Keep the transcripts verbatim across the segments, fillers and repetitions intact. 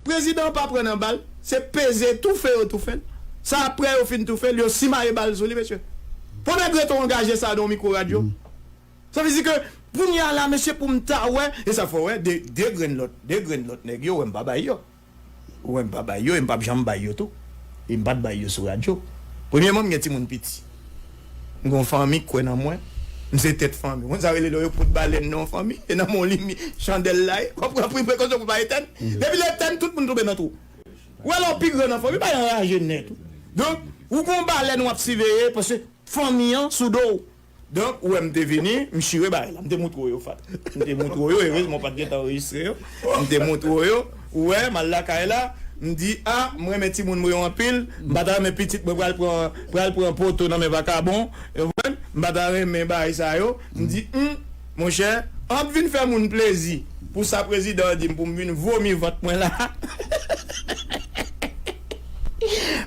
Prezidan an pa pran nan bal, se peze toufe yo toufe l. Sa apre yo fin toufe l, yo simaye bal sou li, mesye. Pou nèg rete angaje sa nan yon mikwo radyo. Sa vle di ke kounye a la, mesye, pou m ta wè, e sa fè w wè, de, de grenn lòt, de grenn lòt nèg yo, wè m pa bay yo. Ou wè m pa bay yo, e m p ap janm bay yo tou. E m pa t bay yo sou radyo. Premyèman, m gen timoun piti. M gen yon fanmi k kwè nan mwen. M se tèt fanmi. Ou konn sa rele lè yo pote balèn nan yon fanmi? E nan men w li mi chandèl la ye. Kòm pran pri prekosyon pou pa etèn. Depi l etèn, tout moun tonbe nan twou. Ou wè lè w pi gran nan fanmi, pa anraje nèt ou. Donk, ou gen yon balèn w ap siveye, paske fanmi an sou do w. Donk, ou wè m te vini, m chire bagay la. M te moutre w yo, Fat. M te moutre w yo, erezman w pa t gentan anrejistre yo. M te moutre w yo. Ou wè, m al lakay la, m di, a, m renmen timoun mwen yo anpil, m pa ta renmen pitit mwen pral pran, pral pran poto nan men vakabon. Ou konprann? M pa ta renmen bagay sa yo. M di, hmm, monchè, ant vin fè moun plezi, pou sa prezidan an di m, pou m vin vomi vant mwen la.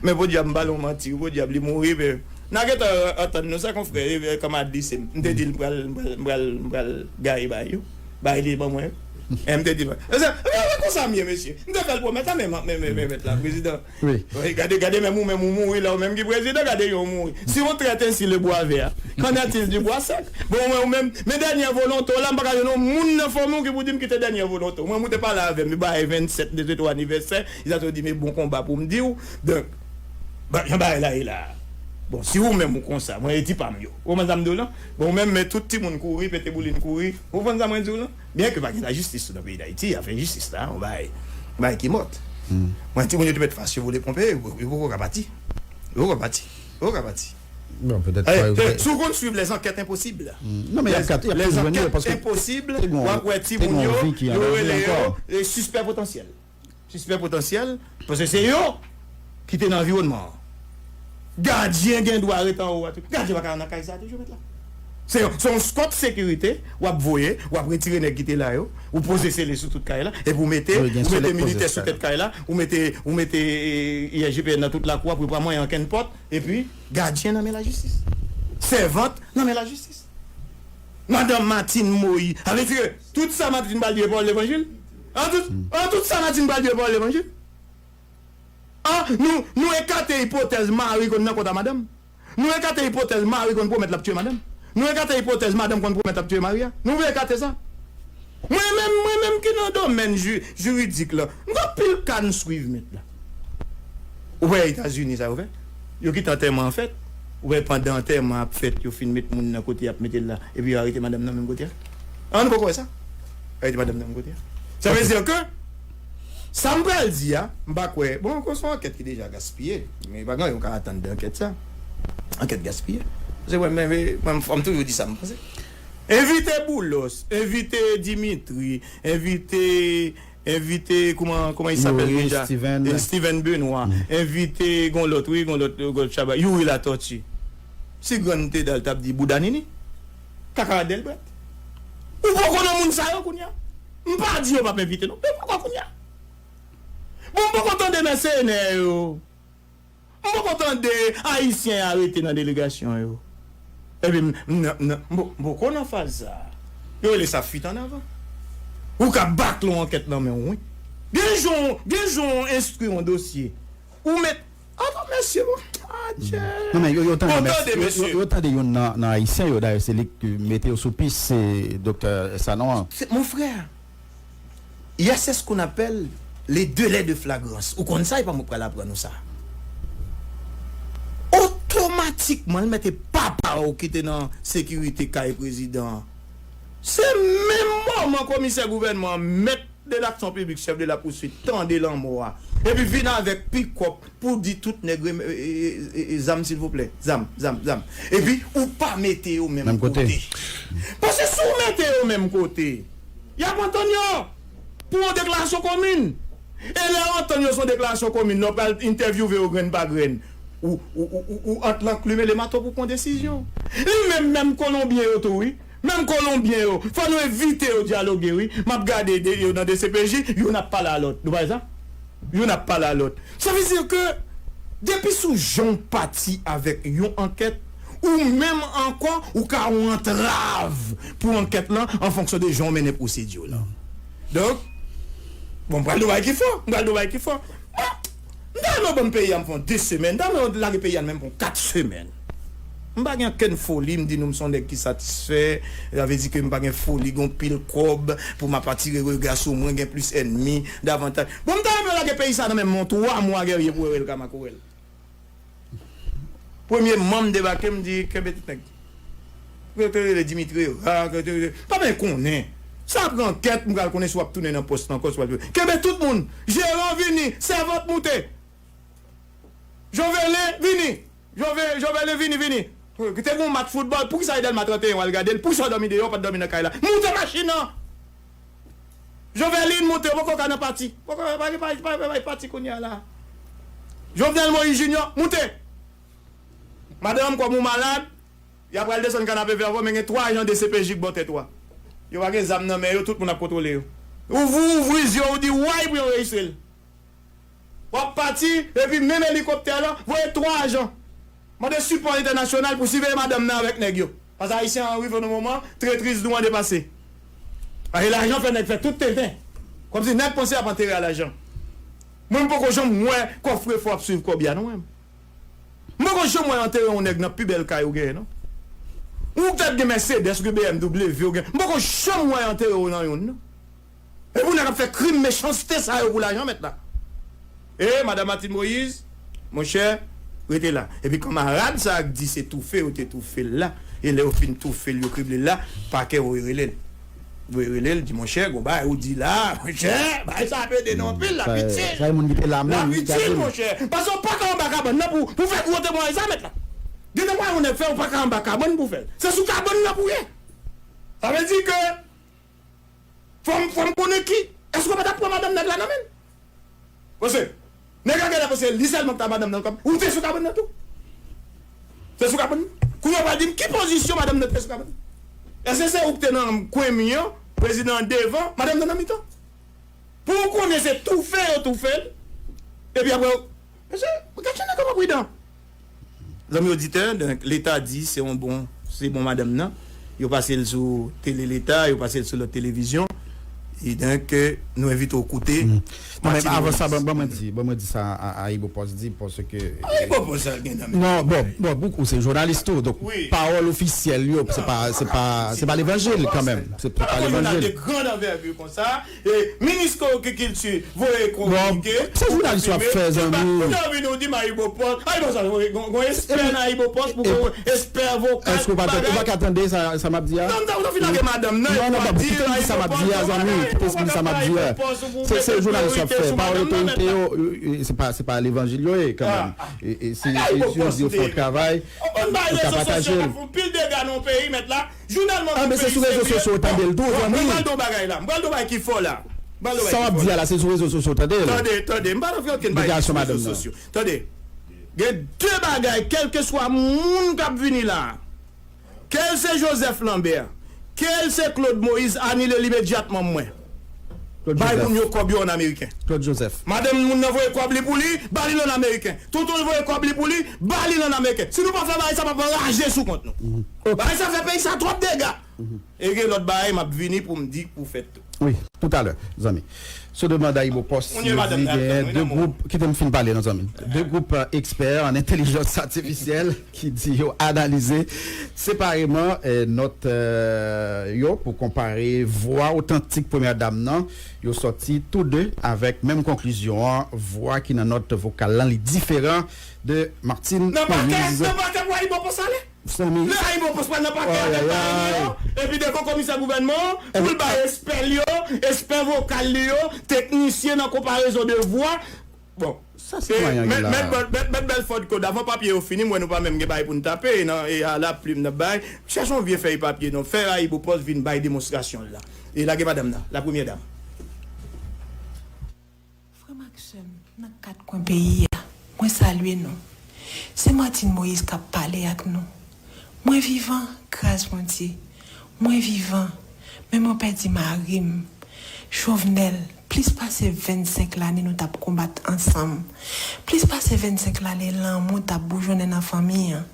Men podyab, m pale yon manti, wi, podyab, li mouri, men n a gentan antann nou, sa konfrè, e, kanmad lise m. M te di l m pral, m pral, m pral, m pral gaye bay yo. Bay li ban mwen. E m te di l, e se, e, e konsa m ye, mesye. M te fè l pwomèt la, men, men, men, men, mèt la, prezidan. Wi. Wi, gade, gade, menm ou menm ou mouri la, ou menm ki prezidan, gade yon mouri. Si on traite ainsi le bois vert, qu'en est-il du bois sec? Bon, mwen, ou menm, men dènyè volonte w la, m pa ka jwenn yon moun nan fanmi w ki pou di m ki te dènyè volonte w. Mwen, ou te pale avè m, bagay vennsèt de twa anivèsè, Izato di, men bon konba pou m di w. Donk, ba, jan bagay la ye la. Bon, si ou menm ou konsa, mwen e ti pa m yo. Ou konprann sa m di w lan? Bon, ou menm, men tout timoun kouri, pete boulin kouri. Ou konprann sa mwen di w lan? Byen ke pa gen lajistis tou nan peyi Dayiti, afè jistis la, yon bagay, yon bagay ki mòt. Mwen, timoun yo te mèt fache vole ponpe, yo, yo poko ka pati. Yo poko ka pati. Yo poko ka pati. Bon, petèt. Eh, pa, eh, si w konn swiv les enquêtes impossibles. Non, men y ap, y ap toujou jwenn yo, paske te gon, te gon yon vi ki an danje ankò. Les enquêtes impossibles, w ap wè timoun yo, yo rele yo, eh, sispè potansyèl. Sispè potansyèl, paske se yo ki te nan anviwònman an. Gadyen gen dwa rete anwo a tou. Gadyen pa ka nan kay sa a toujou, mèt la. Se yon, se yon eskòt sekirite, w ap voye, w ap retire nèg ki te la yo, ou poze sele sou tout kay la, epi ou mete, ou mete militè sou tèt kay la, ou mete, ou mete, eh, I S G P N nan tout lakou a pou yo pa manyen ankenn pòt, epi gadyen nan men lajistis. Sèvant nan men lajistis. Madanm Martine Moïse, sa vle di ke tout sa Martine pral di yo pawòl levanjil? An tout, an tout sa Martine pral di yo pawòl levanjil? An, nou, nou ekate ipotèz mari konn nan kont a madanm. Nou ekate ipotèz mari konn pwomèt l ap tiye madanm. Nou ekate ipotèz madanm konn pwomèt l ap tiye mari a. Nou vle ekate sa? Mwen menm, mwen menm ki nan domèn ji-, jiridik lan, m gen anpil ka n swiv, mèt la. Ou wè Etazini sa yo fè? Yo kite antèman an fèt. Ou wè pandan antèman ap fèt, yo fin met moun nan kote y ap mete l la, epi yo arete madanm nan menm kote a. An, nou poko wè sa? Arete madanm nan menm kote a. Sa vle di ke sa m pral di a, m pa kwè. Bon, ankò se yon ankèt ki deja gaspiye. Men pa gen anyen ou ka atann de ankèt sa. Ankèt gaspiye. Se mwen menm, mwen, fò m toujou di sa m panse. Envite Boulos, envite Dimitri, envite, envite, kouman, kouman i sapèl deja? Steven. Eh, Steven Benoît. Envite, gon lòt, wi, gon lòt, gon lòt chaba. Youri Latortue. Si grann Tedal t ap di bouda nini, kaka Adelbert. Ou poko nan moun sa yo kounye a. M pa di yo p ap envite, non. Men poko kounye a. Bon, m poko tande mèsenè yo. M poko tande Ayisyen arete nan delegasyon yo. Epi m, m, m, m, m poko nan faz sa. Yo rele sa fuite en avant. Ou ka bakle yon ankèt nan men w, wi. Gen jan, gen jan w enstwi yon dosye. Ou met, atann, mesye, bon. Adje. Non, men yo, yo tande, bon, tande, yo, yo, mesye, yo tande youn nan, nan Ayisyen yo, dayè, se li ki mete yo sou pis, se Doktè Sanon an. Se, mon frè, il y a, c'est ce qu'on appelle les délais de flagrance. Ou konn sa, e pa mwen k pral aprann ou sa. Otomatikman, l mete papa w ki te nan sekirite kay prezidan an. Se menm moman komisè gouvènman an, mèt de laksyon piblik, chèf de la pouswit, tande lanmò a, epi vin avèk pikòp pou di tout nèg, e, e, e, e, zam, silvouplè, zam, zam, zam. Epi ou pa mete yo menm kote. Paske si w mete yo menm kote, y ap antann yo pou yon deklarasyon komin. E lè yo antann yo sou yon deklarasyon komin, lè w pral entèvyouve yo grenn pa grenn, ou, ou, ou, ou, ou ant lanklim e lemato pou pran desizyon. Li menm, menm Kolonbyen yo tou, wi. Menm Kolonbyen yo, fò nou envite yo dyaloge, wi. M ap gade de, yo nan D C P J, youn ap pale a lòt. Nou pa wè sa? Youn ap pale a lòt. Sa vle di ke depi sou jan w pati avèk yon ankèt, ou menm ankò, ou ka yon antrav pou ankèt lan an fonksyon de jan w mennen pwosedi w lan. Donk, Bon, m pral di w bagay ki fò. M pral di w bagay ki fò. Bon, m ta renmen w ban m peyi a m fè yon de semèn. M ta renmen w lage peyi a menm pou yon kat semèn. M pa gen okenn foli, m di nou m se yon nèg ki satisfè. Sa vle di ke m pa gen foli, gen yon pil kòb pou m ap atire rega sou mwen, gen plis ènmi, davantaj. Bon, m ta renmen w lage peyi sa nan men m yon twa mwa, Guerrier, pou w wè l ka makorèl. Premye manm debake, m di, kenbe tout nèg. Ke te rele Dimitri Ra, ke te rele, pa men konnen. Sa ap gen ankèt, m pral konnen si w ap tounen nan pòs lan ankò, si w ap tounen. Kenbe tout moun. Jeran vini, sèvant moute. Jovelin vini. Jove, Jovelin vini, vini. Te gen yon match foutbòl, poukisa e Dèlma trannteyen w al gade l? Poukisa w dòmi deyò, w pa t dòmi nan kay la? Moute machin nan! Jovelin moute, w poko ka nan pati. Poko pa gen pa, pa, pa, pa pati kounye a la. Jovenel Moïse Junior, moute! Madanm, kòm ou malad, y ap pral desann kanape vè avè w, men gen twa ajan D C P J k bò tèt ou a. Yo pa gen zam nan men yo, tout moun ap kontwole yo. Ou ouvri, ouvri zye w, ou di way pou yo rejistre l. W ap pati, epi menm elikoptè lan voye twa ajan. Mande sipò entènasyonal pou siveye madanm nan avèk nèg yo. Paske Ayisyen an rive nan moman, tretris nou an depase. Paske lajan fè nèg fè tout tenten. Kòmsi nèg panse y ap antere a lajan. Mwen, m poko janm wè kòfrefò ap swiv kòb ya, non, mwen. M poko janm wè yo antere yon nèg nan pi bèl kay ou genyen, non. Ou petèt gen Mercedes, ou gen B M W, ou gen, m poko janm wè yo antere w nan youn, non. E pou nèg ap fè krim mechanste sa yo pou lajan mèt la. E, Madanm Martine Moïse, monchè, rete la. Epi kanmarad sa a k di se toufe yo te toufe l la, e lè yo fin toufe l, yo krible l la, pakè voye rele l. Voye rele l, di, monchè, gon bagay ou di la, monchè, bagay sa ap ede nou anpil, l ap itil. Sa e moun ki te la menm, l ap itil, monchè. Paske w pa ka anba kabann nan pou, pou fè gwo temwayaj sa mèt la. Gen temwayaj yon nèg fè, ou pa ka anba kabann pou fè l. Se sou kabann nan pou ye. Sa vle di ke fò m, fò m konnen ki, èske w pa t ap pran madanm nèg la nan men l? Paske nèg la genlè panse li sèlman k ta madanm nan kòm, ou te sou kabann nan tou. Te sou kabann nan. Kounye a w pral di m ki pozisyon madanm nan te sou kabann nan. Èske se ou k te nan kwen mi an, prezidan an devan, madanm nan nan mitan? Pou w konnen se toufe yo toufe l, epi apre, mesye, gad jan nèg yo pa pridan. Zanmi oditè, donk, Leta di se yon bon, se bon madanm nan. Yo pase l sou tele Leta, yo pase l sou lòt televizyon. E donk, nou envite w koute. Non, men avan sa, ban, ban mwen di, ban mwen di sa a, a Ibo Post di, paske Ibo Post sa gen nan men. Non, bon, bon, ou se jounalis tou, donk pawòl ofisyèl yo, se pa, se pa, se pa levanjil kanmenm. Se pa levanjil. Yon jounal de grande envergure konsa, e minis agriculture voye kominike. Bon, se jounalis w ap fè, zanmi. Kounye a w vini w di m Ayibopost. Ayibopost, gon, gon espè nan Ayibopost pou gon espè vokal. Èske ou pa, ou pa ka tande sa, sa m ap di a? Non, m ta, ou ta fin lage madanm nan, non, non, bon, kite m di sa m ap di a, zanmi. Kite m di sa m ap di a. Se, se jounalis w ap fè. Pawòl otorite yo, se pa, se pa levanjil yo ye, kanmenm. E, e si, e si yo di yo fè yon travay, ou ka pataje l. Pil dega nan peyi, mèt la. Jounal Moman. Ah, men se sou rezo sosyo w tande l tou, zanmi. Mwen pral di w bagay la. Mwen pral di w bagay ki fò la. Sa w ap di a la, se sou rezo sosyo w tande l. Tande, tande. M pa nan fè okenn bagay sou rezo sosyo. Tande. Gen de bagay, kèlkeswa moun k ap vini la, kè l se Joseph Lambert, kè l se Claude Moïse, anile l imedyatman, mwen. Bay moun yo kòb yo an ameriken. Claude Joseph. Madanm moun nan voye kòb li pou li, ba li l an ameriken. Tonton l voye kòb li pou li, ba li l an ameriken. Si nou pa fè bagay sa, m ap anraje sou kont nou. Bagay sa fè peyi sa twòp dega. E gen lòt bagay m ap vini pou m di pou fèt tou. Wi, toutalè, zanmi. Sou demann Ayibopost, yo di gen de gwoup, kite m fin pale non, zanmi. De gwoup, euh, eksperts en intelligence artificielle ki di yo analize separeman, eh, nòt, eh, yo pou konpare vwa otantik premyè dam nan. Yo sòti tou de avèk menm konklizyon an, vwa ki nan nòt vokal lan li diferan de Martine Moïse. Nan pakè, nan pakè pou Ayibopost ale. Lè Ayibopost pral nan pakè avèk parèy yo, epi devan komisè gouvènman an, pou l bay espè l yo, espè vokal li yo, teknisyen nan konparezon de vwa. Bon, sa se mwayen ki la. Mèt Bèlfòd Claude, avan papye yo fini, m wè nou pa menm gen bagay pou n tape, e nan, e a la plim n ap bay. Chèche yon vye fèy papye, non, fè Ayibopost vin bay demonstrasyon l la. E lage madanm nan, la premyè dam. Frè m ak sè m, nan kat kwen peyi a, mwen salye nou. Se Martine Moïse k ap pale ak nou. Mwen vivan, gras Bondye. Mwen vivan, men mwen pèdi mari m. Jovenel, plis pase vennsenk lane nou t ap konbat ansanm. Plis pase vennsenk lane lanmou t ap boujonnen nan fanmi an.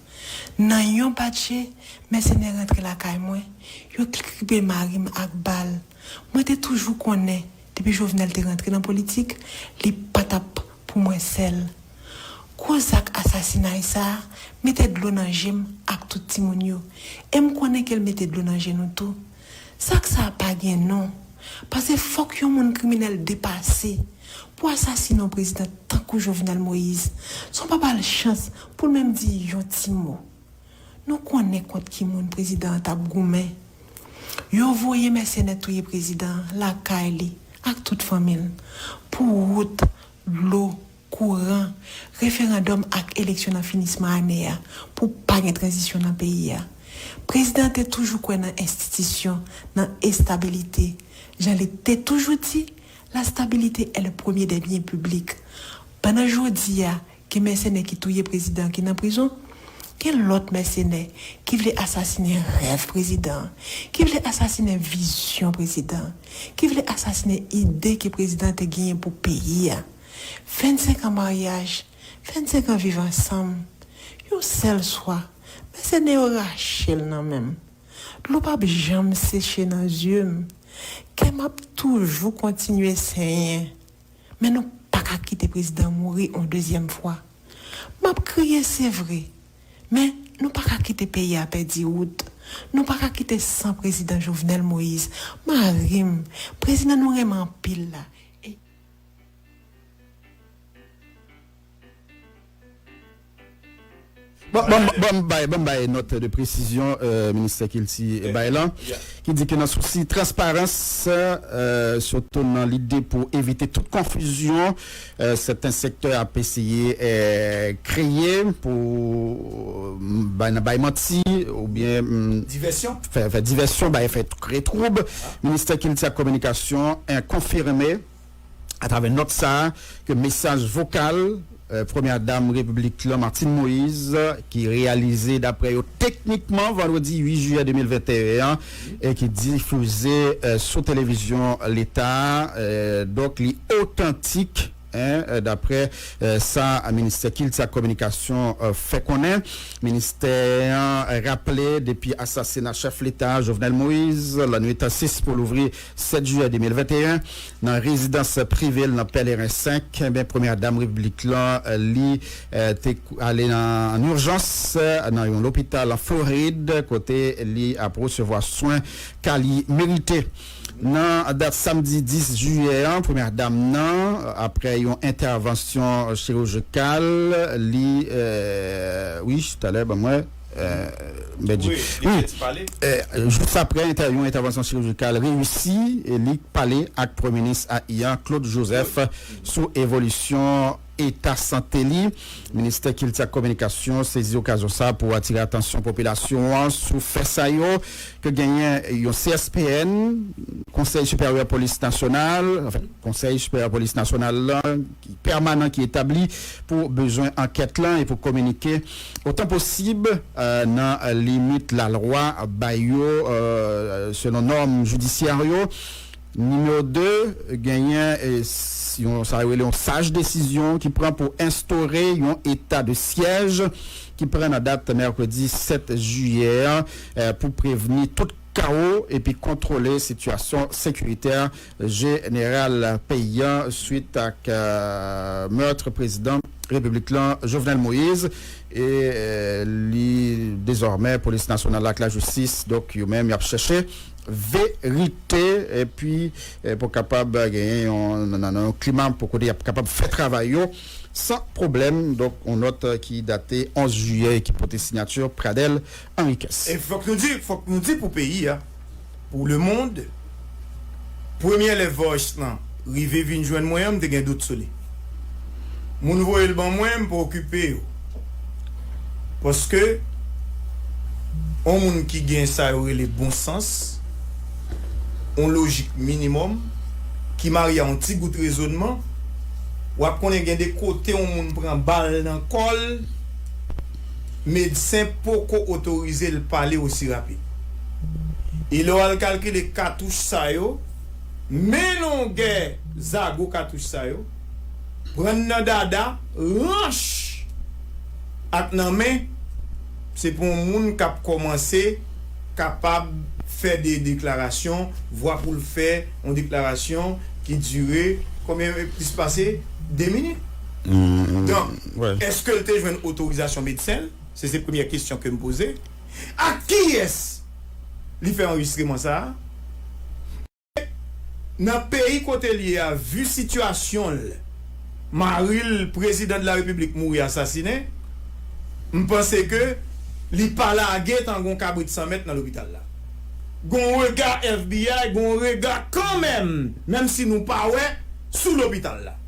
Nan yon batje, mèsenè rantre lakay mwen, yo kribe mari m ak bal. Mwen te toujou konnen, Depi Jovenel te rantre nan politik, li pa t ap pou mwen sèl. Gwo zak asasinay sa a mete dlo nan je m ak tout timoun yo. E m konnen ke l mete dlo nan je nou tou. Zak sa a pa gen non. Paske fòk yon moun kriminèl depase pou asasinen yon prezidan tankou Jovenel Moïse. San pa ba l chans pou l menm di yon ti mo. Nou konnen kont ki moun prezidan an t ap goumen. Yo voye mèsenè touye prezidan an lakay li ak tout fanmi l pou wout, dlo, kouran, referandòm ak eleksyon nan finisman ane a pou pa gen tranzisyon nan peyi a. Prezidan an te toujou kwè nan enstitisyon, nan estabilite. Jan li te toujou di, la stabilité est le premier des biens publics. Pandan jodi a, gen mèsenè ki touye prezidan ki nan prizon, gen lòt mèsenè ki vle asasinen rèv prezidan, ki vle asasinen vizyon prezidan, ki vle asasinen ide ke prezidan te genyen pou peyi a. Vennsenk an maryaj, vennsenk an viv ansanm, yon sèl swa, mèsenè yo rache l nan men m. Dlo p ap janm seche nan zye m. Kè m ap toujou kontinye senyen. Men nou pa ka kite prezidan mouri yon dezyèm fwa. M ap kriye, se vre. Men nou pa ka kite peyi a pèdi wout. Nou pa ka kite san prezidan Jovenel Moïse, mari m, prezidan nou renmen anpil la. E Bon, bon, bon, bay, bon, bay nòt de presizyon, euh, ministè kilti bay lan, ki di ke nan sousi transparans, euh, sitou nan lide pou evite tout konfizyon, euh, sèten sektè ap eseye euh, kreye pou bay, nan bay manti oubyen mm, Divèsyon. fè, fè divèsyon, bay fè kreye twoub. Ministè kilti ak kominikasyon en konfime atravè nòt sa a ke mesaj vokal euh, premyè dam repiblik lan Martine Moïse ki reyalize daprè yo teknikman vandredi uit jiyè de mil venteyen an e ki difize euh, sou televizyon leta euh, donk li otantik hein, euh, daprè euh, sa ministè kilti ak kominikasyon euh, fè konnen. Ministè an raple depi asasina chèf leta Jovenel Moïse lannwit sis pou louvri sèt jiyè de mil venteyen nan rezidans prive l nan Pèleren senk, enben premyè dam repiblik lan li te ale nan an ijans nan yon lopital an Florid kote li ap resevwa swen ka li merite. Nan dat samdi dis jiyè an, premyè dam nan, apre yon entèvansyon chirijikal, li, wi, talè, ban mwen, m pèdi. Wi, jis apre yon entèvansyon chirijikal reyisi, li pale ak Premye Minis a iyan, Claude Joseph, sou evolisyon eta sante li. Ministè Kilti ak Kominikasyon sezi okazyon sa a pou atire atansyon popilasyon an sou fè sa yo, ke genyen yon C S P N, Konsèy Siperyè Polis Nasyonal, anfen, Konsèy Siperyè Polis Nasyonal lan, ki pèmanan, ki etabli pou bezwen ankèt lan e pou kominike otan posib nan limit lalwa ba yo selon nòm jidisyè yo. Nimewo de, genyen yon sa yo rele yon saj desizyon ki pran pou enstore yon eta de syèj ki pran nan dat mèkredi sèt jiyè an pou prevni tout kawo epi kontwole sitiyasyon sekiritè jeneral peyi an swit ak mèt prezidan repiblik lan Jovenel Moïse e li dezòmè polis nasyonal ak lajistis donk yo menm y ap chèche verite epi pou kapab genyen yon nan yon klima pou kote y ap kapab fè travay yo san pwoblèm. Donk yon nòt ki date onz jiyè e ki pote siyati Pradel Henriquez. E fòk nou di, fòk nou di pou peyi a, pou lemonn, premyè lè Voice lan rive vin jwenn mwen an, m te gen dout sou li. Moun voye l ban mwen, m pa okipe yo. Paske yon moun ki gen sa yo rele bon sans, yon lojik minimòm, ki marye a yon ti gout rezònman, w ap konnen gen de kote yon moun pran bal nan kò l, medsen poko otorize l pale osi rapid. E lè w al kalkile katouch sa yo, men longè zago katouch sa yo, pran nan dada, ranch ak nan men, se pou yon moun k ap kòmanse kapab fè de deklarasyon, vwa pou l fè yon deklarasyon Li dire konbyen, plis pase de minit. Donk, èske l te jwenn otorizasyon medsen l? Se, se premyè kesyon ke m poze. Ak kiyès li fè anrejistreman sa a? Nan peyi kote l ye a, vi sitiyasyon l, mari l, prezidan de la repiblik, mouri asasinen, m panse ke li pa lage tankou yon kabrit san mèt nan lopital la. Gon rega F B I, gon rega kanmenm, menm si nou pa wè, sou lopital la.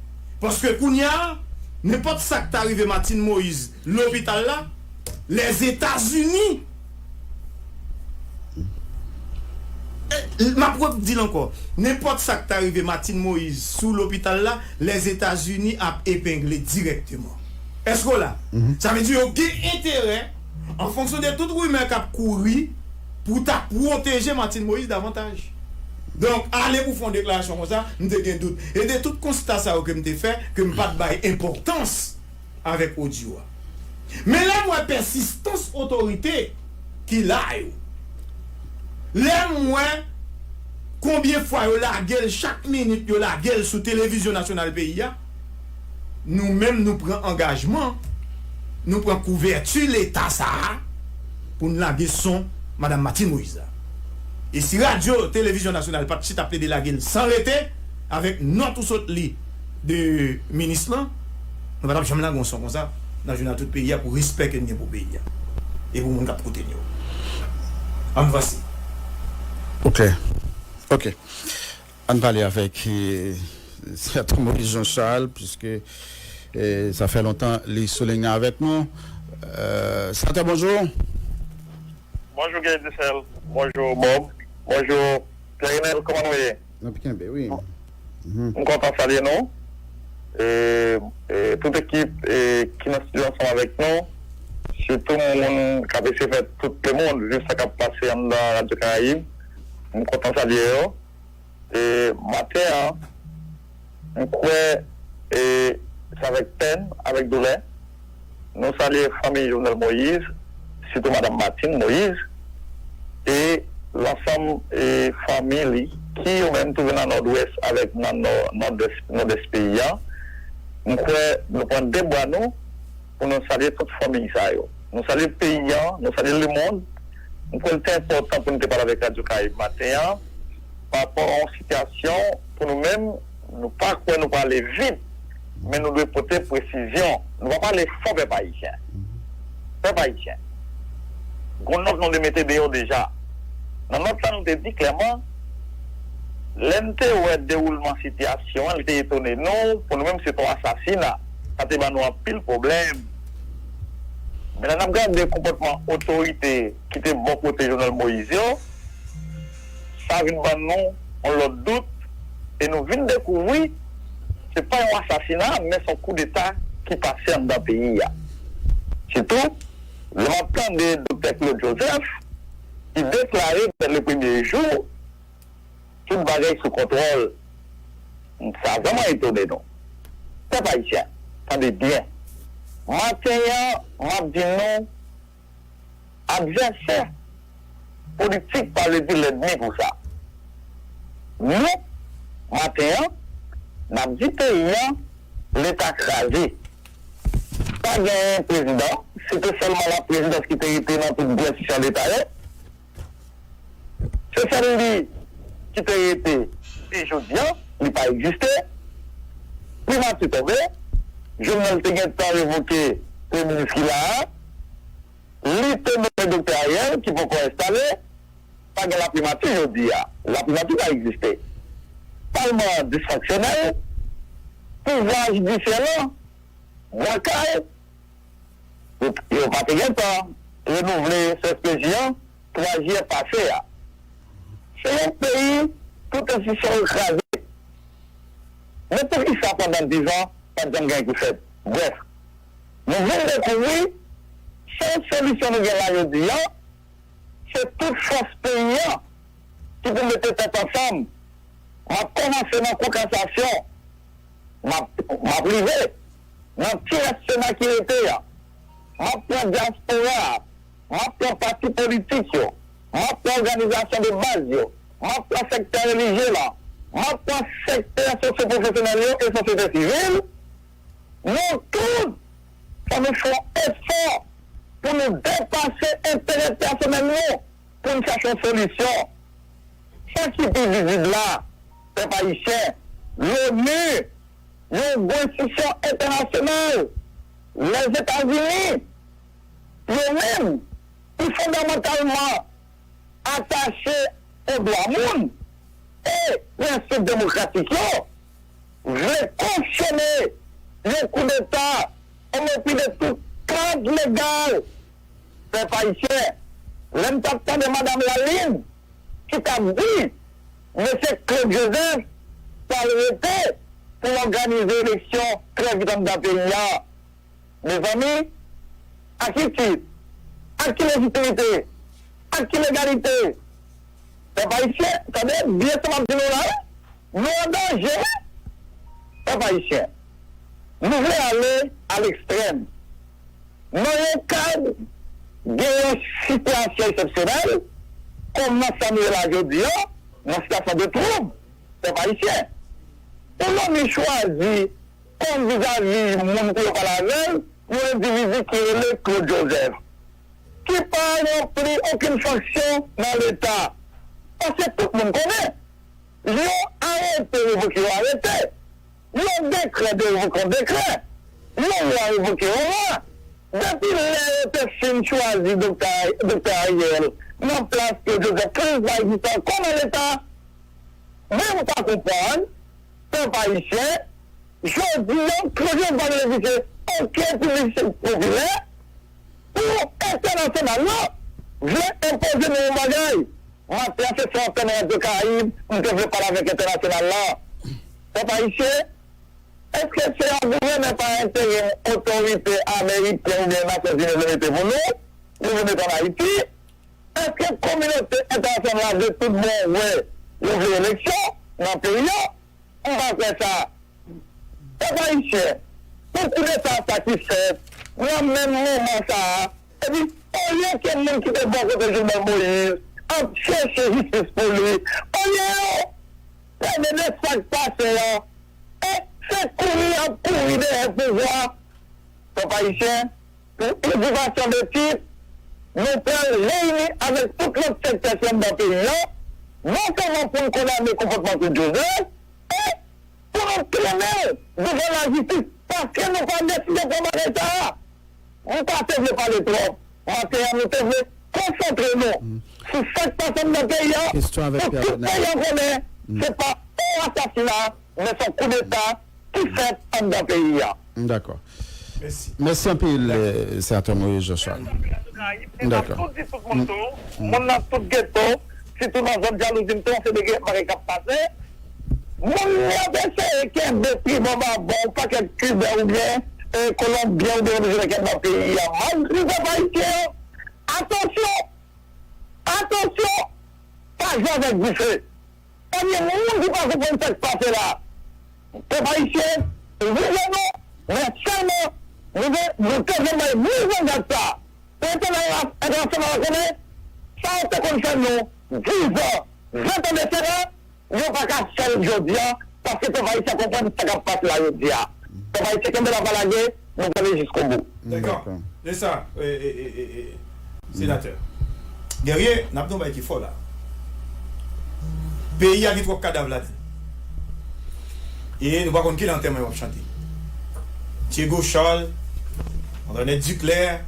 Paske kounye a, nenpòt sa k ta rive Martine Moïse lopital la, Lèzetazini, e, m ap redi l ankò, nenpòt sa k ta rive Martine Moïse sou lopital la, Lèzetazini ap epengle dirèkteman. Èske w la? Sa vle di yo gen enterè, an fonksyon de tout rimè k ap kouri, pou ta pwoteje Martine Moïse davantaj. Donk, ale pou fè yon deklarasyon konsa, m te gen dout. E de tout konsta sa yo ke m te fè, ke m pa t bay enpòtans avèk odyo a. Men lè m wè pèsistans otorite ki la yo, lè m wè konbyen fwa yo lage l, chak minit yo lage l sou televizyon nasyonal peyi a, nou menm nou pran angajman, nou pran kouvèti Leta sa a pou n lage son Madanm Martine Moïse la. E si radyo, televizyon nasyonal pa t chita plede lage l san rete, avèk nòt ou sot li de minis lan, nou pa t ap janm lage yon son konsa nan jounal tout peyi a pou respè ke n gen pou peyi a e pou moun k ap koute n yo. Ann vanse. Ok. Ok. Ann pale avèk, e, Senatè Moïse Jean Charles, piske, e, sa fè lontan li sou liy nan avèk nou. E, Senatè, bonjou. Bonjou Guy Dussel, bonjou Bob, bonjou Pierre Renel, kòman nou ye? N ap kenbe, wi. M kontan salye nou. E, e, tout ekip, e, ki nan estidyo ansanm avèk nou, sitou moun k ap eseye fè tout lemonn viv sa k ap pase anndan Radyo Karayib. M kontan salye yo. E, maten an, m kwè, e, se avèk pèn, avèk doulè, nou salye fanmi Jovenel Moïse, sitou Madanm Martine Moïse, e lansanm, e, fanmi li, ki yo menm twouve nan Nòdwès avèk nan Nò, Nòdès, Nòdès peyi a. M kwè nou pran de bra nou pou nou salye tout fanmi sa yo. Nou salye peyi a, nou salye lemonn. M kwè l te enpòtan pou nou te pale avèk Radyo Karayib maten an, pa rapò a yon sitiyasyon pou nou menm, nou pa kwè nou prale vit, men nou dwe pote presizyon. Nou pa prale fò, pèp ayisyen. Pèp ayisyen, gon nòt nou te mete deyò deja. Nan nòt la, nou te di klèman, lè n te wè dewoulman sitiyasyon an, li te etone nou, pou nou menm, se t on asasina. Sa te ban nou anpil pwoblèm. Men lè n ap gade konpòtman otorite ki te bò kote Jovenel Moïse yo, sa vin ban nou yon lòt dout, e nou vin dekouvri se pa yon asasina, men se yon koudeta ki pase anndan peyi a. Sitou, lè m ap tande Doktè Claude Joseph, ki deklare dè le premye jou, tout bagay sou kontwòl. Sa vrèman etone nou. Pèp ayisyen, tande byen. Maten an, m ap di nou, advèsè politik pa vle di lènmi pou sa. Nou, maten an, n ap di peyi an, Leta kraze. Pa gen prezidan, se te sèlman laprezidans ki te rete nan tout byen sisyon Leta yo. Se sèl li ki te rete, e jodi a, li pa egziste. Primati tonbe, Jovenel te gentan revoke premye minis ki la a, li te nonmen Doktè Ariel, ki poko enstale, pa gen laprimati jodi a. Laprimati pa egziste. Palman an disfonksyonèl, pouvwa jidisyè lan bwa kay, yo, yo pa te gentan renouvle S S P J an twa jiyè pase a. Se yon peyi tout enstitisyon yo kraze. Men poukisa pandan diz an pa t janm gen anyen ki fèt? Brèf, nou vin dekouvri sèl solisyon nou gen la jodi a, se tout fòs peyi an ki pou mete tèt ansanm. M ap kòmanse nan kou kasasyon, m ap, m ap rive nan ti rès Sena ki rete a. M ap pran dyaspora a, m ap pran pati politik yo, m ap pran òganizasyon de baz yo, m ap pran sektè relijye la, M ap pran sektè sosyopwofesyonèl yo e sosyete sivil. Nou tout, fò nou fè yon efò pou nou depase enterè pèsonèl nou, pou n chèche yon solisyon. Sa ki pi vizib la, pèp ayisyen, l'ONU, yon gwo enstitisyon entènasyonal, Lèzetazini, yo menm, ki fondamantalman atache o dwa moun e prensip demokratik yo, vle kosyone yon koudeta o mepri de tout kad legal. Pèp ayisyen, lè m t ap tande Madanm Laline ki t ap di mesye Claude Joseph pral rete pou l òganize eleksyon trè vit anndan peyi a. Mezanmi, a ki tit? Ak ki lejitimite? Ak ki legalite? Pèp ayisyen, tande byen sa m ap di nou la wi. Nou an danje wi. Pèp ayisyen, nou vle ale a lekstrèm. Nan yon kad gen yon sitiyasyon eksepsyonèl, kòm nan sa nou ye la jodi a, nan sitiyasyon de twoub, pèp ayisyen. Pou lòmi chwazi kòm vizavi moun pou yo pale avè l, yon endividi ki rele Claude Joseph, ki pa ranpli okenn fonksyon nan Leta. Paske tout moun konnen, yon arete revoke yon arete, yon dekrè de revoke yon dekrè, yon lwa revoke yon lwa. Depi lè yo te fin chwazi Doktè Doktè Ariel nan plas Claude Joseph, Claude Joseph pa egziste ankò nan Leta. Men m pa konprann, pèp ayisyen, jodi a, Claude Joseph pa benefisye okenn piblisite popilè pou entènasyonal la vle enpoze nou yon bagay. Maten an, se sou antèn Radyo Karayib, m te vle pale avèk entènasyonal la. Pèp ayisyen, èske se yon gouvènè pa enterim otorite ameriken oubyen Nasyonzini vle mete pou nou, nou vle mete ann Ayiti? Èske kominote entènasyonal la vle tout bon vre yo vle eleksyon nan peyi a? M pa kwè sa. Pèp ayisyen, pou koudeta sa ki fèt nan menm moman sa a, epi olye ke moun ki te bò kote Jovenel Moïse ap chèche jistis pou li, olye yo pale de sa k pase a, e se kouri y ap kouri dèyè pouvwa. Pèp ayisyen, pou elevasyon de tit, nou pral reyini avèk tout lòt sektè ki anndan peyi a, non sèlman pou n kondane konpòtman Claude Joseph, e pou nou trennen l douvan lajistis, paske nou pa deside pran bagay sa a. Nou pa te vle pale twòp. Maten an, nou te vle konsantre nou sou sa k pase anndan peyi a, pou tout peyi a konnen se pa yon asasina, men se yon koudeta ki fèt anndan peyi a. Dakò. Mèsi. Mèsi anpil, eh, Senatè Moïse Joshua. Dakò. Moun nan tout geto, sitou nan zòn Jalouzi, m te yon seri de bagay k ap pase. Moun yo ap eseye kenbe tribò babò yon pakèt Kiben oubyen, eh, Kolonbyen oubyen Venezuelyen k ap nan peyi a. Malgre pèp ayisyen an, atansyon! Atansyon! Pa jwe avèk dife! Ebyen, moun ki pa konprann sa k pase la, pèp ayisyen, rive nou, men sèlman, nou te, nou te vle bay mizangad sa. Pou entènasyonal la konnen, sa yo te konn fè nou diz an, ven tan de sena, yo pa ka fè l jodi a, paske pèp ayisyen konprann sa k ap pase la jodi a. Pèp ayisyen kenbe la pa lage, nou prale jiskobou. Dakò. Dakò. Se sa, e, e, e, e, e, senatè. Guerrier, n ap di yon bagay ki fò la. Peyi a gen twòp kadav ladan l. E nou pa konn kilè antèman yo ap chante. Diego Charles, Antoinette Duclair,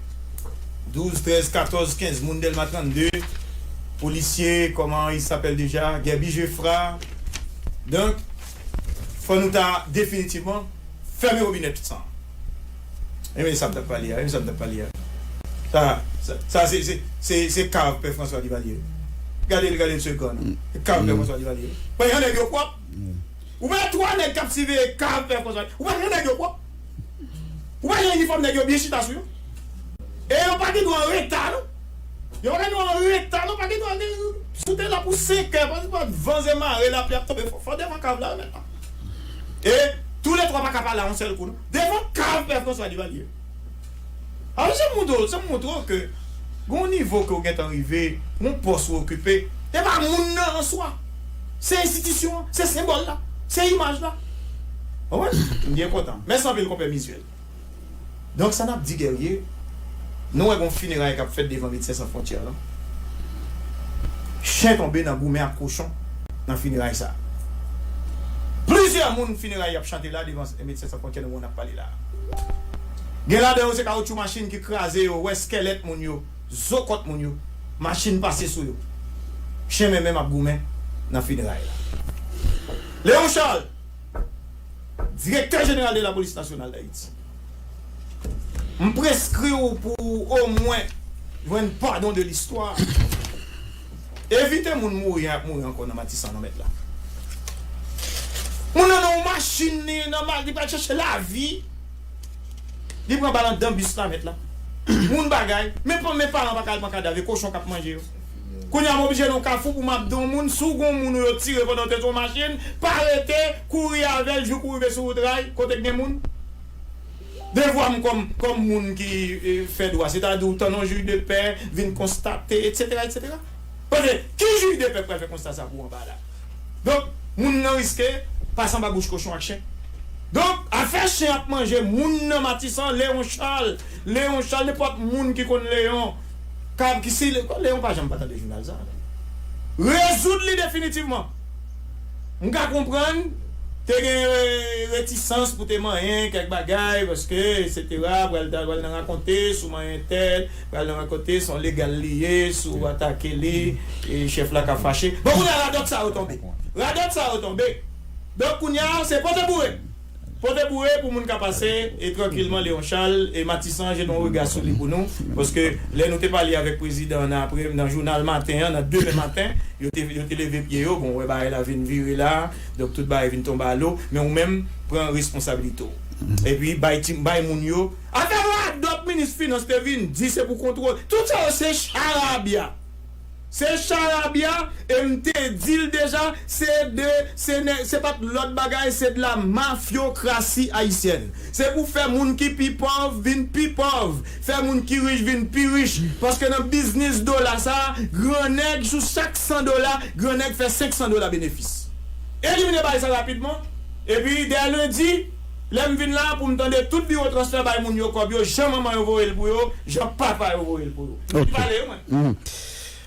douz, trèz, katòz, kenz moun Dèlma trannde, polisye, comment il s'appelle déjà, Guerby Geffrard. Donk, fò nou ta definitivman fèmen wobinè tout sa. Enben sa m t ap pale a, enben sa m t ap pale a. Sa, sa, sa se, se, se, se kav Pè François Duvalier. Gade l, gade l sou ekran nan. Se kav Pè François Duvalier. Premye nèg yo pwòp. Ou wè twa nèg k ap siveye kav Pè François. Ou wè jan nèg yo pwòp. Ou wè jan inifòm nèg yo byen chita sou yo. E yo pa gen dwa an reta, non. Yo pa gen dwa an reta, non. Pa gen dwa gen, si w te la pou senkè, pandan van ze mare, lapli ap tonbe, fò, fò devan kav la, menm. E toulètwa pa ka pale a yon sèl kou, non. Devan kav Pè François Duvalier. Alò, se montre w, se montre w ke gen yon nivo ke w gentan rive, yon pòs ou okipe, e pa moun nan an swa. Se enstitisyon an, se senbòl la, se imaj la. Ou konprann? M byen kontan. Mèsi anpil, konpè Mizuel. Donk, sa n ap di, Guerrier, nou wè gon fineray k ap fèt devan Medsen San Fwontyè lan. Chen tonbe nan goumen ak kochon nan fineray sa. Plizyè moun fineray y ap chante la devan Medsen San Fwontyè nan moman n ap pale la. Gen ladan yo se kawotchou machin ki kraze yo, wè skèlèt moun yo, zo kòt moun yo, machin pase sou yo. Chen menm ap goumen nan fineray la. Léon Charles, Direktè Jeneral de la Polis Nasyonal d Ayiti, m preskri w pou w omwen jwenn padon de listwa. Evite moun mouri an ap mouri ankò nan Matisan non, mèt la. Moun nan nan yon machin, li nan ma-, li pral chèche lavi. Li pran bal anndan bis la, mèt la. Moun bagay, men pa, men paran pa ka al pran kadav, e kochon k ap manje yo. Kounye a m oblije nan yon kafou pou m ap di yon moun, si w gen yon moun ou yo tire pandan w te sou yon machin, pa rete, kouri avè l jouk ou rive sou wout ray, kote k gen moun. Devwa m kòm, kòm moun ki, eh, fè dwa, sètadi w tann yon jij de pè vin konstate, etsetera, etsetera. Paske, ki jij de pè k pral fè konsta sa pou w anba la? Donk, moun nan riske pase anba bouch kochon ak chen. Donk, afè chen ap manje moun nan Matisan, Léon Charles, Léon Charles, nenpòt moun ki konn Léon, ka, ki si, Léon pa janm pa tande jounal sa. Rezoud li definitivman. M ka konprann, te gen, eh, retisans pou te manyen kèk bagay, paske, etsetera, pral, pral nan rakonte, sou manyen tèl, pral nan rakonte, se yon legal li ye, si w atake li, e chèf la ka fache. Bon, kounye a radòt sa yo tonbe. Radòt sa yo tonbe. Donk, kounye a, se pote boure. Pote boure pou moun ka pase, e trankilman, Léon Charles, e Matisan, jete yon rega sou li pou nou. Paske, lè nou te pale avèk prezidan an nan apre, nan jounal maten an, nan demen maten, yo te, yo te leve pye yo, bon, wè bagay la vin vire la, donk tout bagay vin tonbe alo, men ou menm, pran responsabilite w. Epi, bay ti, bay moun yo, afè radòt minis finans te vin, di se pou kontwòl, tout sa yo se charabya. Se charabya, e m te di l deja, se de, se nè, se pa t lòt bagay, se de la mafyokrasi ayisyèn. Se pou fè moun ki pi pòv vin pi pòv, fè moun ki rich vin pi rich. Paske nan biznis dola sa, gran nèg sou chak san dola, gran nèg fè senk san dola benefis. Elimine bagay sa rapidman, epi dèyè lendi, lè m vin la pou m tande tout biwo transfè bay moun yo kòb yo, jan manman yo voye l pou yo, jan papa yo voye l pou yo. M pale yo, mwen.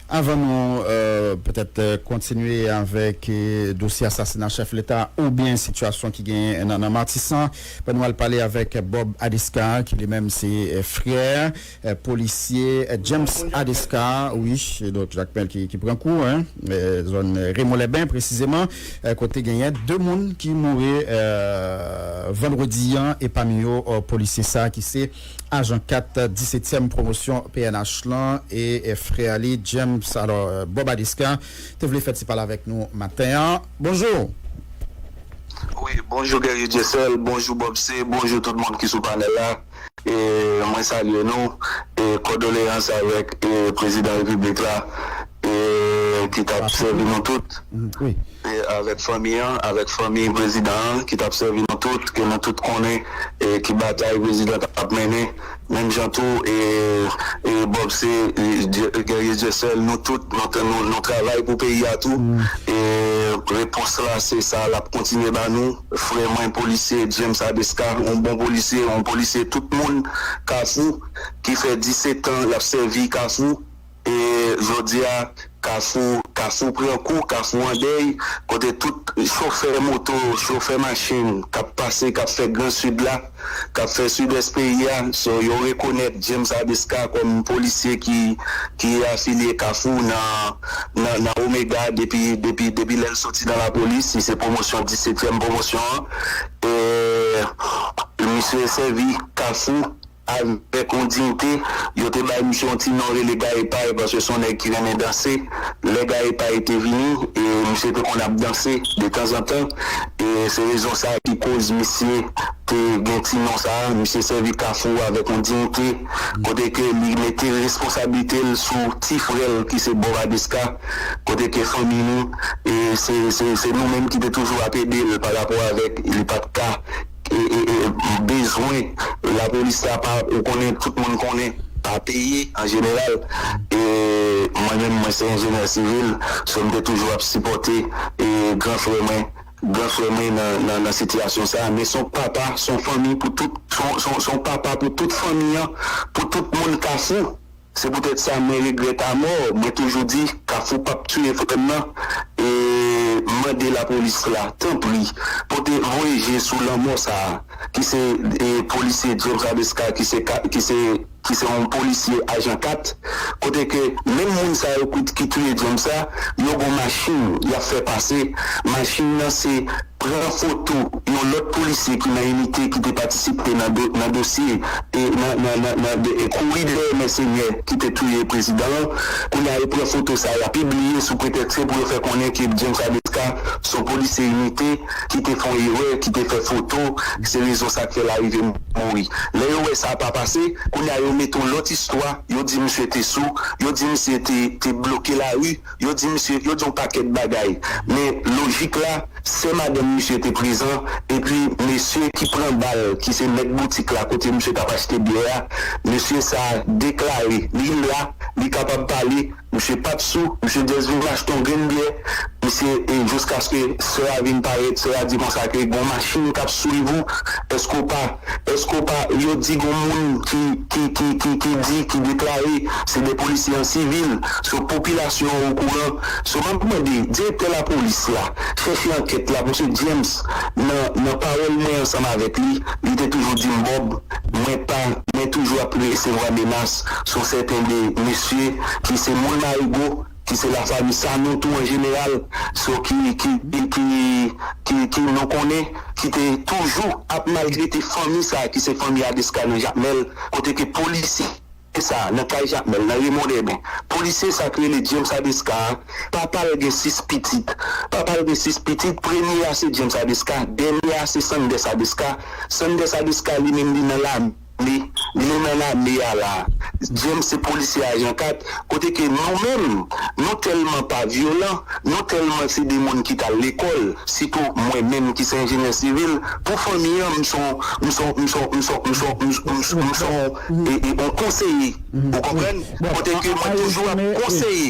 Avan nou, euh, petèt, euh, kontinye avèk, euh, dosye asasina chèf leta oubyen sitiyasyon ki genyen nan, nan Matisan, pou nou al pale avèk Bob Adescar, ki li menm se, euh, frè, euh, polisye, euh, James Adescar, wi, donk Jakmèl ki, ki pran kou, hein, euh, zòn, euh, Raymond Lebin, presizeman, euh, kote genyen de moun ki mouri, euh, vandredi an, e pami yo, euh, polisye sa ki se ajan kat disetyèm pwomosyon P N H lan e, e frè li, James, alò, euh, Bob Adescar, te vle fè ti pale avèk nou maten an. Bonjou. Wi, bonjou Guerrier Dieuseul, bonjou Bob C, bonjou tout moun ki sou panèl la. E mwen salye nou, e kondoleyans avèk, e prezidan repiblik la, e ki t ap sèvi nou tout. E avèk fanmi an, avèk fanmi prezidan an, ki t ap sèvi nou tout, ke nou tout konnen, e ki batay prezidan t ap mennen. Menm jan tou, e, e Bob C, e, Dye-, Guerrier Dieuseul, nou tout, nou, nou, nou travay pou peyi a tou. E repons la, se sa l ap kontinye ba nou. Frè mwen, polisye James Adescar, yon bon polisye, yon polisye tout moun Kafou, ki fè disèt an l ap sèvi Kafou. E jodi a, Kafou, Kafou pran kou, Kafou an dèy, kote tout chofè moto, chofè machin k ap pase, k ap fè Gran Sid la, k ap fè Sidwès peyi a, so yo rekonèt James Adescar kòm polisye ki, ki afilye Kafou nan, nan, nan Omega depi, depi, depi lè l soti nan lapolis, li se pwomosyon, disetyèm pwomosyon an. E misye sèvi Kafou avèk yon diyite. Yo te bay misye yon ti non rele Gayepay, paske se yon nèg ki renmen danse. Lè Gayepay te vini, e misye te konn ap danse detanzantan. E se rezon sa ki koz misye te gen ti non sa. Misye sèvi Kafou avèk yon diyite, kote ke li mete responsablite l sou ti frè l ki se Bob Adescar, kote ke fanmi nou, e se, se, se nou menm ki te toujou ap ede l pa rapò avèk li pa t ka e, e, e, bezwen lapolis la pa, ou konnen, tout moun konnen, pa peye an jeneral. E Mwen menm, mwen se enjenyè sivil, so m te toujou ap sipòte e gran frè mwen, gran frè mwen nan, nan, nan sitiyasyon sa a. Men se yon papa, se yon fanmi pou tout, se yon, se yon, se yon papa pou tout fanmi an, pou tout moun Kafou. Se poutèt sa mwen regrèt amò. Mwen toujou di, Kafou p ap tiye frè m nan. E mande lapolis la, tanpri, pote voye je sou lanmò sa a, ki se e, polisye James Adescar, ki se, ka- ki se, ki se yon polisye ajan kat, kote ke menm moun sa yo ki, ki touye James sa, yo gon machin y ap fè pase. Machin nan se pran foto yon lòt polisye ki nan inite ki te patisipe nan, do, nan dosye e nan, nan, nan, nan de, e kouri dèyè mèsenè ki te touye prezidan an. Kounye a, yo pran foto sa, y a pibliye sou pretèks se pou yo fè konnen ke James Adescar se yon polisye inite ki te fè yon erè, ki te fè foto, se rezon sa k fè l arive mouri. Lè yo wè sa pa pase, kounye a yo mete yon lòt istwa, yo di misye te sou, yo di misye te, te bloke lari, yo di misye, yo di yon pakèt bagay. Men lojik la, sè madanm misye te prezan, epi mesye ki pran bal, ki se mèt boutik la kote misye t ap achte byè a, mesye sa a deklare li la, li kapab pale, misye pa t sou, misye just vin achte yon grenn byè, misye, e jiskaske sè a vin parèt, sè a di konsa ke gon machin k ap swiv ou, èske w pa, èske w pa, yo di gon moun ki, ki, ki, ki, ki di, ki deklare, se de polisye an sivil, so popilasyon an okouran, so m ap mande direktè lapolis la, chèche ankèt la, mesye James, nan, nan pawòl mwen ansanm avèk li, li te toujou di m, Bob, mwen pa, mwen toujou ap resevwa menas sou sèten de mesye ki se moun Marigo, ki se lafanmi Sanon tou an jeneral, so ki, ki, ki, ki, ki, ki nou konnen, ki te toujou ap maltrete fanmi sa a, ki se fanmi Adescar nan Jakmèl, kote ke polisye sa a, nan kay Jakmèl, nan Remondèben, polisye sa k rele James Adescar a, papa l gen sis pitit. Papa l gen sis pitit, premye a se James Adescar, dènye a se Sanders Adescar. Sanders Adescar li menm li nan lame, li menm nan lame a la. James se polisye ajan kat, kote ke nou menm, nou tèlman pa vyolan, nou tèlman se de moun ki t al lekòl, sitou mwen menm ki se enjenyè sivil, pou fanmi an, m se yon, m se yon, m se yon, m se yon, m se yon, m se yon, m se yon, e, e, yon konseye. Ou konprann? Kote ke mwen toujou ap konseye.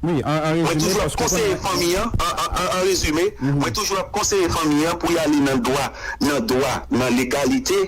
Mwen toujou ap konseye fanmi an, an, an, an, an rezime, mwen toujou ap konseye fanmi an pou y ale nan dwa, nan dwa, nan legalite,